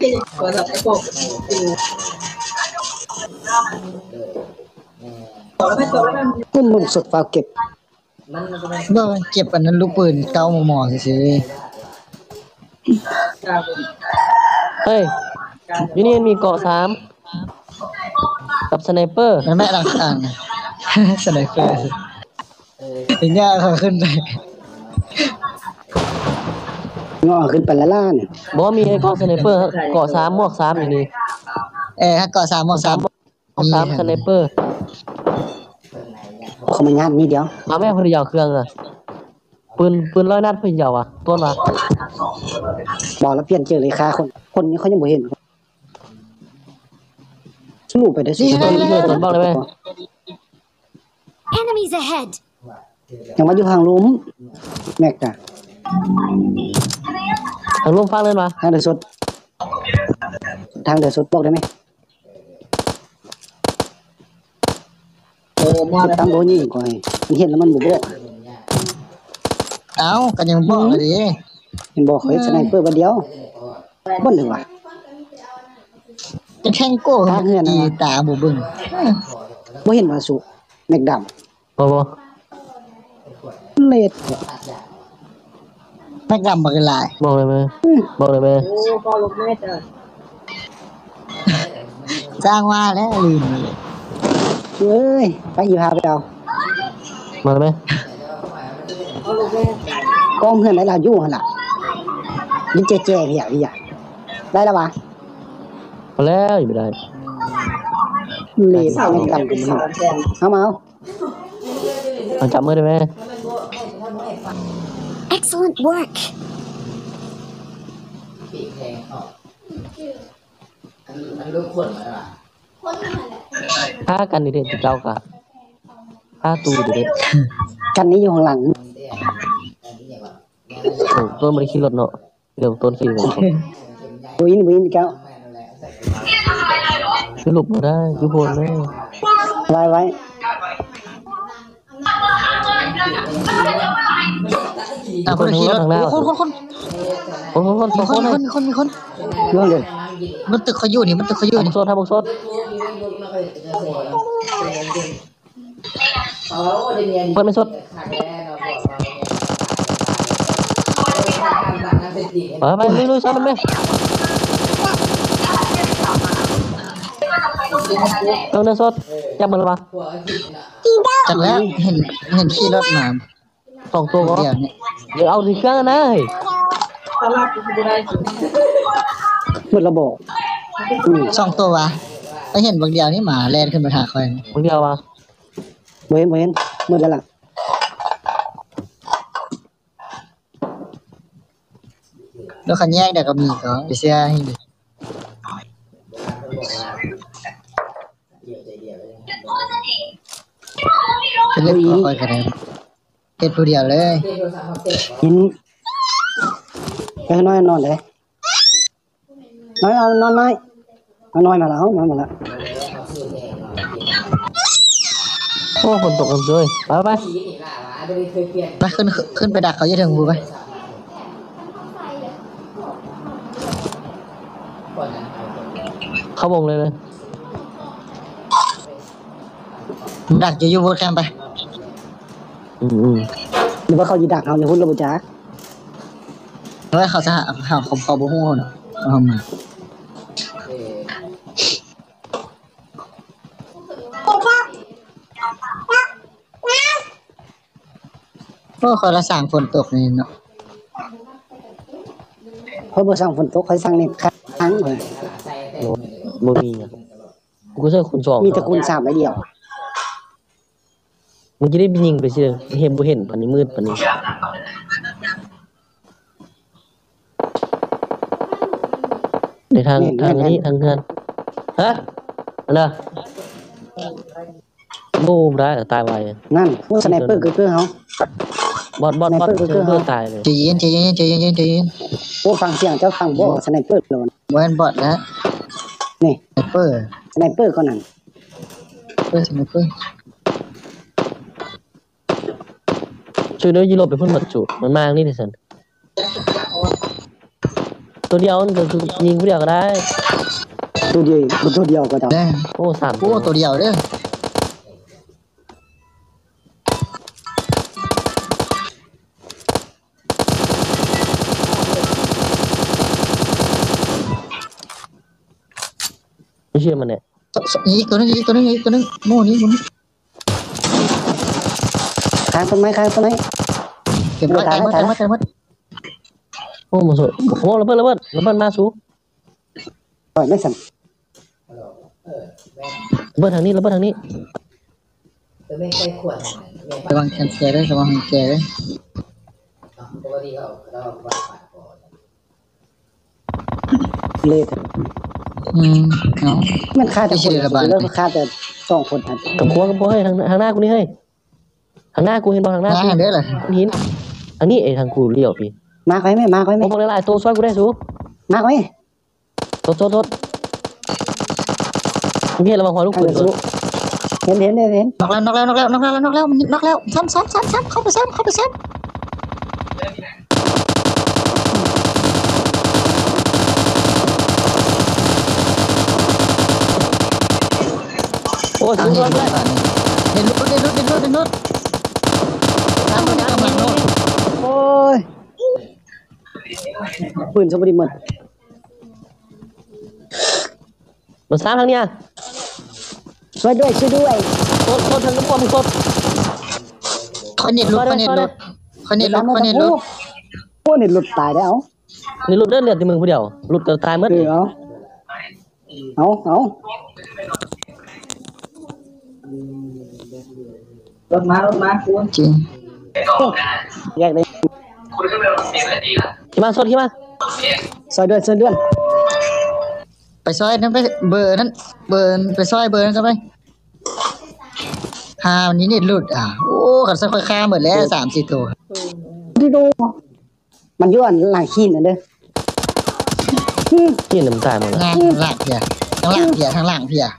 ກຸ້ມເບິ່ງສົດຟ້າວເກັບ ບໍ່ ເກັບອັນນັ້ນລູກປືນເກົ້າ ມມ ຊື່ໆ. ເຮີ້ຍ ຢູ່ນີ້ມັນມີເກາະສາມ ກັບສະໄນເປີ ນັ້ນແຫຼະ ຫຼັງຄາ ສະໄນເປີ ເປັນຫຍັງເຂົາຂຶ້ນໄປ ເງາະຂຶ້ນໄປລະລ້ານ. ບໍ່ ມີແຕ່ເກາະສະໄນເປີ ເກາະສາມ ໝວກສາມຢູ່ນີ້. ເອີ ເກາະສາມ ໝວກສາມ ສາມສະໄນເປີ ເຂົາມາຍາດນີ້ດຽວ. ເອົາແມ່ ເພິ່ນຢາກເຄື່ອງນະ ປືນ ປືນຮ້ອຍນັດເພິ່ນຢາກວ່າ ຕົ້ນວ່າ ບໍ່ລະ ປ່ຽນເຈີເລີຍ ຂ້າຄົນ ຄົນນີ້ເຂົາຍັງບໍ່ເຫັນ ສະຫຼຸບໄປໄດ້ ເອີ ຕົ້ນ ເອີ ຕົ້ນບອກໄດ້ແມ່. Enemies ahead. ຍັງມາຢູ່ທາງລຸ່ມ ແມັກກະ ທາງລຸ່ມຝັ່ງນັ້ນຫວາ? ທາງເດີນສົດ ທາງເດີນສົດບອກໄດ້ແມ່. ໂອ້ ມາແລ້ວ ຕັ້ງໂດຍິງຂ້ອຍ ມັນເຫັນແລ້ວມັນບໍ່ບອກ. ເອົ້າ ກະຍັງບອກລະເດ ເຫັນບໍ່ ຂ້ອຍສະໄນເປີບາດດຽວ ບ່ອນໜຶ່ງຫວາ? ຈະແຂ່ງໂກ້ ຕາເຮືອນ ອີຕາບໍ່ເບິ່ງ ບໍ່ເຫັນຫວາ ສຸ ແມັກດຳ. ບໍ່ ບໍ່ ເລດ ແມັກດຳບັກຫຼາຍ ບອກໄດ້ແມ່ ອືມ ບອກໄດ້ແມ່ ສ້າງວ່າແລ້ວ ລືມເລີຍ ເອີຍ ໄປ ອີພາໄປເອົາ ມາໄດ້ແມ່ ກ້ອງເຮືອນໄດ້ລາວຢູ່ຫັ້ນລະ ຍິງແຈ້ໆ ເພຍ ເພຍ ໄດ້ລະຫວາ? ພໍແລ້ວ ຢູ່ບໍ່ໄດ້ ເລດ ແມັກດຳກໍບໍ່ເອົາ ເອົາມາເອົາ. ມາຈັບມືໄດ້ແມ່ Excellent work. ພາກັນນີ້ເດ້ ເຈົ້າກະພາຕູ້ເດ້ ກັນນີ້ຢູ່ຂ້າງຫຼັງ ໂອ້ ໂຕບໍ່ໄດ້ຂີ່ລົດເນາະ. ດຽວຕົ້ນຂີ່ ບໍ່ຍິນ ບໍ່ຍິນແກ້ວ ຄືລຸກບໍ່ໄດ້ ຄືໂພນເລີຍ ໄວ້ ໄວ້ ອ່າ ຄົນຂີ່ລົດ ໂອ້ ຄົນ ຄົນ ຄົນ ມີຄົນ ມີຄົນ ມີຄົນ ມີຄົນ ຢູ່ຫັ້ນເດ້ ມັນຕຶກເຂົາຢູ່ນີ້ ມັນຕຶກເຂົາຢູ່ນີ້ ໂຊດ ໂຊດ. ເປີດແມ່ນສົດ ເອີ ໄປລຸຍໆ ຊອດມັນແມ່ ເບິ່ງເດີສົດ ຈັບມັນລະວະ ຈັກແລ້ວ ເຫັນ ເຫັນຂີ່ລົດມາ ສອງຕົວບໍ່ ດຽວນີ້ ດຽວເອົາທີ່ເຄື່ອງນະ ເຮີ້ຍ ໝົດລະບໍ່ ອືມ ສອງຕົວຫວາ ໄປເຫັນບັກດຽວນີ້ ໝາແລ່ນຂຶ້ນໄປຫາຂ້ອຍ ບັກດຽວຫວາ ບໍ່ເຫັນ ບໍ່ເຫັນ ໝົດແລ້ວລະ ແລ້ວຄັນແຍກໄດ້ກໍມີກໍໄປເຊື່ອໃຫ້ດີ ເປັນເລື່ອງຂອງຂ້ອຍກໍໄດ້ ເຮັດຜູ້ດຽວເລີຍ ກິນ ໄປນອນ ນອນເດ້. ນ້ອຍ ເອົາ ນ້ອຍ ນ້ອຍ ເອົາ ນ້ອຍມາລະ ເອົາ ນ້ອຍມາລະ ໂອ້ ຝົນຕົກກັນເລີຍ ໄປ ໄປ ໄປ ຂຶ້ນ ຂຶ້ນໄປດັກເຂົາຢູ່ເທິງພຸ້ນ ໄປ ເຂົ້າວົງເລີຍ ເລີຍ. ດັກຢູ່ ຢູ່ບູດແຄມໄປ ອືມໆ ຫຼືວ່າເຂົາຊິດັກເຮົາຢູ່ພຸ້ນລະບໍ່ຈັກ ເອີ ເຂົາຈະຫາ ເຂົາ ເຂົາ ເຂົາບໍ່ຮູ້ເນາະ ເອົາມາ ໂອ້ ເຂົາລະສ້າງຝົນຕົກນີ້ເນາະ ເຂົາບໍ່ສ້າງຝົນຕົກ ເຂົາສ້າງເນັດຄ້າງເລີຍ ບໍ່ ບໍ່ມີຫຍັງ. ກູໃຊ້ຄູນສອງ ມີແຕ່ຄູນສາມໃບດຽວ ມຶງຈະໄດ້ໄປຍິງໄປຊື່ ເຫັນບໍ່ເຫັນປານນີ້ ມືດປານນີ້ ໃນທາງ ທາງນີ້ ທາງເຮືອນ ຮະ ອັນນະ ໂອ້ ບໍ່ໄດ້ ຕາຍໄວ ນັ້ນ ໂອ້ ສະໄນເປີເກີເກີເຮົາ ບອດ ບອດ ບອດ ສະໄນເປີເກີເກີເຮົາ ຕາຍເລີຍ ໃຈເຢັນ ໃຈເຢັນ ໃຈເຢັນ ໃຈເຢັນ ໂອ້ ຟັງສຽງເຈົ້າ ຟັງບໍ່ ສະໄນເປີເລີຍ ບໍ່ແມ່ນບອດນະ ນີ້ ສະໄນເປີ ສະໄນເປີກ່ອນນັ້ນ ເປີ ສະໄນເປີ ຊ່ວຍເດີ ຢູ່ຫຼົບໄປພຸ້ນບັດຈຸ ມັນມາທາງນີ້ຕິຊັ້ນ ໂຕ ຕົວດຽວ ມັນກໍຄືຍິງຜູ້ດຽວກໍໄດ້. ຕົວດຽວ ຕົວດຽວກໍໄດ້. ໂອ້ ສາມ ໂອ້ ຕົວດຽວເດ້. ເຊື່ອມັນແຫຼະ. ອີກຕົວໜຶ່ງ ອີກຕົວໜຶ່ງ ອີກຕົວໜຶ່ງ. ໝູ່ນີ້ ໝູ່ນີ້. ຂ້າງຕົ້ນໄມ້ ຂ້າງຕົ້ນໄມ້. ເກັບໄວ້ ຕາຍ ຕາຍ ຕາຍ ຕາຍ. ໂອ້ ມາໂຊ ໂອ້ ລະເບີດ ລະເບີດ ລະເບີດມາສູ. ປ່ອຍໄດ້ຊັ້ນ. ລະເບີດທາງນີ້ ລະເບີດທາງນີ້. ລະວັງແຄນເຊເດີ ລະວັງແຄນເຊເດີ. ເລດ. ອືມ ເອົາ ມັນຄາແຕ່ຄົນ ຊິໄດ້ລະບາຍ ລະຄາແຕ່ສອງຄົນຫັ້ນ. ກັບຂົວ ກັບຂົວ ເຮີ້ຍ ທາງ ທາງໜ້າກູນີ້ເຮີ້ຍ. ທາງໜ້າກູເຫັນບໍ່? ທາງໜ້າກູ ທາງນີ້ເອີຍ ທາງກູລ້ຽວພີ້. ມາໄປແມ່ ມາໄປແມ່. ໂອ້ ພວກຫຼາຍໆໂຕ ຊ່ວຍກູແດ່ສູ. ມາໄປ. ໂທດ ໂທດ ໂທດ. ເຫັນລະວັງຫົວລູກປືນ. ເຫັນ ເຫັນ ເຫັນ ເຫັນ. ນັອກແລ້ວ ນັອກແລ້ວ ນັອກແລ້ວ ນັອກແລ້ວ ນັອກແລ້ວ. ມັນນັອກແລ້ວ. ຊ້ຳ ຊ້ຳ ຊ້ຳ ຊ້ຳ. ເຂົ້າໄປຊ້ຳ ເຂົ້າໄປຊ້ຳ. ໂອ້ຍ ສຸດຍອດເລີຍ. ເຫັນຫຼຸດ ເຫັນຫຼຸດ ເຫັນຫຼຸດ ເຫັນຫຼຸດ. ໂອ້ຍ ປືນຊະບໍ່ໄດ້ໝົດ. ເບີສາມທາງນີ້. ຊ່ວຍດ້ວຍ ຊ່ວຍດ້ວຍ. ໂຄດ ໂຄດ ທາງນ້ຳຖ້ວມ ໂຄດ. ຂ້ອຍເນັດຫຼຸດ ຂ້ອຍເນັດຫຼຸດ ຂ້ອຍເນັດຫຼຸດ ຂ້ອຍເນັດຫຼຸດ. ໂອ້ ເນັດຫຼຸດຕາຍແລ້ວ. ເນັດຫຼຸດເດີ ເຫຼືອແຕ່ມຶງຜູ້ດຽວ ຫຼຸດກໍຕາຍໝົດ. ເອີ ເອົາ ເອົາ ເອົາ. ລົດມາ ລົດມາ ຄຸນ. ຈິງ. ໂອ້ ແຍກໄດ້. ຂີ່ມາ ສົດ ຂີ່ມາ. ຊ່ອຍດ້ວຍ ຊ່ອຍດ້ວຍ. ໄປຊ່ອຍນັ້ນ ໄປເບີນັ້ນ ເບີ ໄປຊ່ອຍເບີນັ້ນຊະໄປ. ຫາ ນີ້ເນັດຫຼຸດ. ອ່າ ໂອ້ ຄັນຊັ້ນຂ້ອຍຂ້າໝົດແລ້ວ ສາມສີ່ໂຕ. ດີໂດ. ມັນຢູ່ອັນຫຼັງຫີນນັ້ນເດີ. ຫີນມັນຕາຍໝົດແລ້ວ. ທາງຫຼັງເພີ້ນ ທາງຫຼັງເພີ້ນ ທາງຫຼັງເພີ້ນ.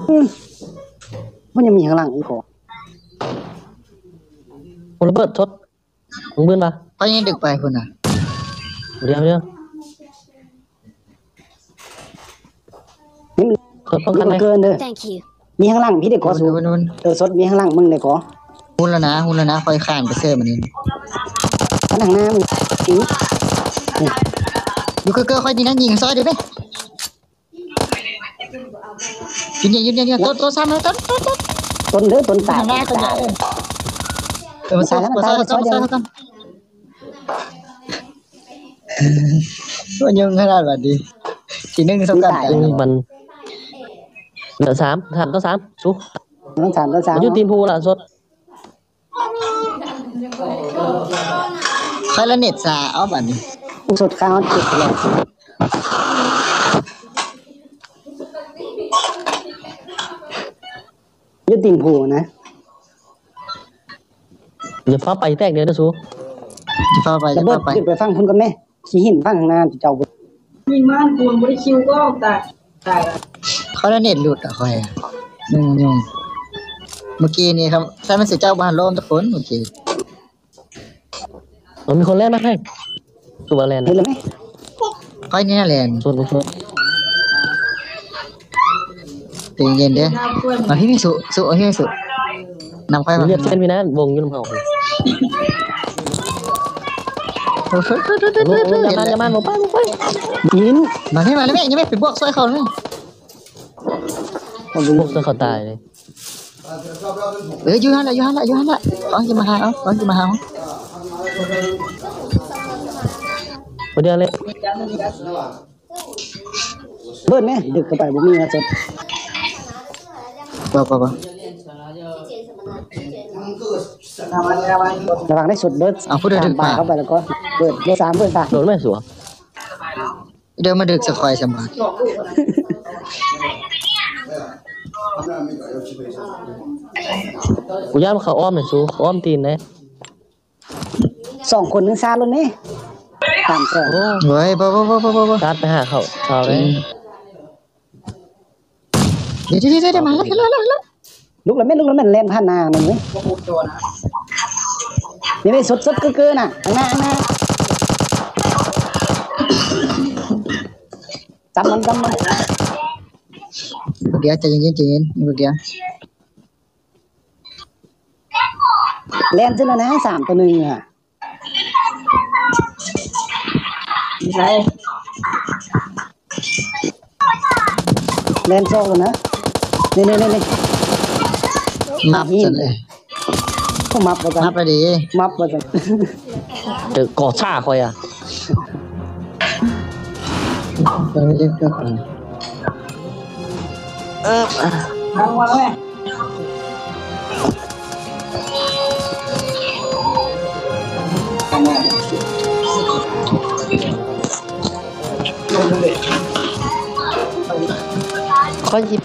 ອືມ ມັນຍັງມີຂ້າງຫຼັງອີກບໍ່? ໂອ້ ລະເບີດສົດ. ມຶງເບິ່ງວ່າ ຂ້ອຍຍັງດຶກໄປພຸ້ນນະ. ດຽວ ດຽວ. ນີ້ມັນ ເກີນເດີ. ມີຂ້າງຫຼັງພີ້ເດ້ກໍ. ເອີ ສົດ ມີຂ້າງຫຼັງມຶງເດ້ກໍ. ຮູ້ແລ້ວນະ ຮູ້ແລ້ວນະ. ຂ້ອຍຂ້ານໄປເສີບມັນນີ້. ທາງໜ້າມຶງ. ຢູ່ເກີໆ ຂ້ອຍນີ້ນະ. ຍິງຊ່ອຍເດ້. ຍິງ ຍິງ ຍິງ ຍິງ. ຕົ້ນ ຕົ້ນຊ້ຳເລີຍ. ຕົ້ນ ຕົ້ນ ຕົ້ນ. ຕົ້ນເດີ ຕົ້ນຕາຍ. ຕາຍແລ້ວ. ເອີ ມັນຕາຍແລ້ວ ມັນຕາຍແລ້ວ. ຊ່ອຍເດ້. ມັນຍົງຂະໜາດບາດນີ້. ທີໜຶ່ງສ່ຳກັນ. ມັນ ເຫຼືອສາມ ສາມຕໍ່ສາມ ສູ້. ສາມຕໍ່ສາມ. ມັນຢູ່ຕີນພູລະສົດ. ຂ້ອຍລະເນັດຊ້າ. ເອົາ ບາດນີ້ ສຸດຂ້າວເຈັບແລ້ວ. ຢູ່ຕີນພູນະ. ຢ່າຟ້າວໄປແຕກເດີ ສູ້. ຢ່າຟ້າວໄປ ຢ່າຟ້າວໄປ. ຂຶ້ນໄປຝັ່ງພຸ້ນກ່ອນແມ. ຂີ້ຫີນຝັ່ງຂ້າງໜ້າເຈົ້າພຸ້ນ. ຍິງມາຫັ້ນກູບໍ່ໄດ້ຄິວກໍຕາຍ ຕາຍລະ. ຂ້ອຍລະເນັດຫຼຸດອະ ຂ້ອຍ. ຫຍຸ້ງ ຫຍຸ້ງ. ເມື່ອກີ້ນີ້ຄັບ ຖ້າແມ່ນຊິເຈົ້າບໍ່ທັນລົ້ມຈັກຄົນເມື່ອກີ້. ເອີ ມີຄົນແລ່ນມາໃຫ້. ຄືວ່າແລ່ນ ເຫັນແລ້ວແມ. ຂ້ອຍນີ້ແລ່ນ. ຊົນ ຊົນ. ໃຈເຢັນໆເດ້. ມາພີ້ ສູ້ ສູ້ ເອົາພີ້ ສູ້. ນຳຂ້ອຍມາ. ເລືອດເສັ້ນພີ້ນະ ວົງຢູ່ນຳເຮົາ. ໂອ້ຍ ໂອ້ຍ ໂອ້ຍ ໂອ້ຍ. ຢ່າມາ ຢ່າມາ ບໍ່ໄປ ບໍ່ໄປ. ຍິງ. ມາແມ່ ມາແມ່ ຢ່າແມ່ ໄປບວກຊ່ອຍເຂົາແມ່. ບວກຊ່ອຍເຂົາຕາຍເລີຍ. ເອີ ຢູ່ຫັ້ນລະ ຢູ່ຫັ້ນລະ ຢູ່ຫັ້ນລະ. ກອງຊິມາຫາ ເອົາ ກອງຊິມາຫາ. ບໍ່ໄດ້ເລີຍ. ເບີດແມ ດຶກເຂົ້າໄປ ບໍ່ມີວ່າເຈັບ. ບໍ່ ບໍ່ ບໍ່. ລະວັງໄດ້ສຸດເບີດ. ເອົາ ຜູ້ໃດດຶກມາ ຕາມປ່າເຂົ້າໄປແລ້ວກໍເບີດ ເບີດສາມ ເບີດສາມ. ໂດນແມ່ສັວ. ເດີມາດຶກສະຄອຍສະບາຍ. ກູຢ້ານເຂົາອ້ອມແມ່ສູ ອ້ອມຕີນເດ້. ສອງຄົນໜຶ່ງຊາດໂລດນີ້ ຕາມແຖວ. ໂອ້ຍ ບໍ່ ບໍ່ ບໍ່ ບໍ່ ບໍ່ ຊາດໄປຫາເຂົາ ເຂົາເດ້. ອືມ ເດ ເດ ເດ ເດ ມາແລ້ວ ເຫັນແລ້ວ ເຫັນແລ້ວ. ລຸກແລ້ວແມ່ນ ລຸກແລ້ວແມ່ນ ແລ່ນຜ່ານໜ້າມັນເວີຍ. ນີ້ ນີ້ ສົດ ສົດ ເກີ ເກີ ນະ ຂ້າງໜ້າ ຂ້າງໜ້າ. ຈັບມັນ ຈັບມັນ ເດີ ໃຈເຢັນໆ ໃຈເຢັນ ເດີ ແລ່ນຊະແລ້ວນະ ສາມຕໍ່ໜຶ່ງອະ. ໃສ ແລ່ນຊອກແລ້ວນະ ນີ້ໆໆ ມັບຊັ້ນເລີຍ ມັບວ່າຊັ້ນ ມັບໄປດີ ມັບວ່າຊັ້ນ ເດີ ກໍຊ້າຂ້ອຍອະ ເອີ ເອີ. ຂ້ອຍຊິ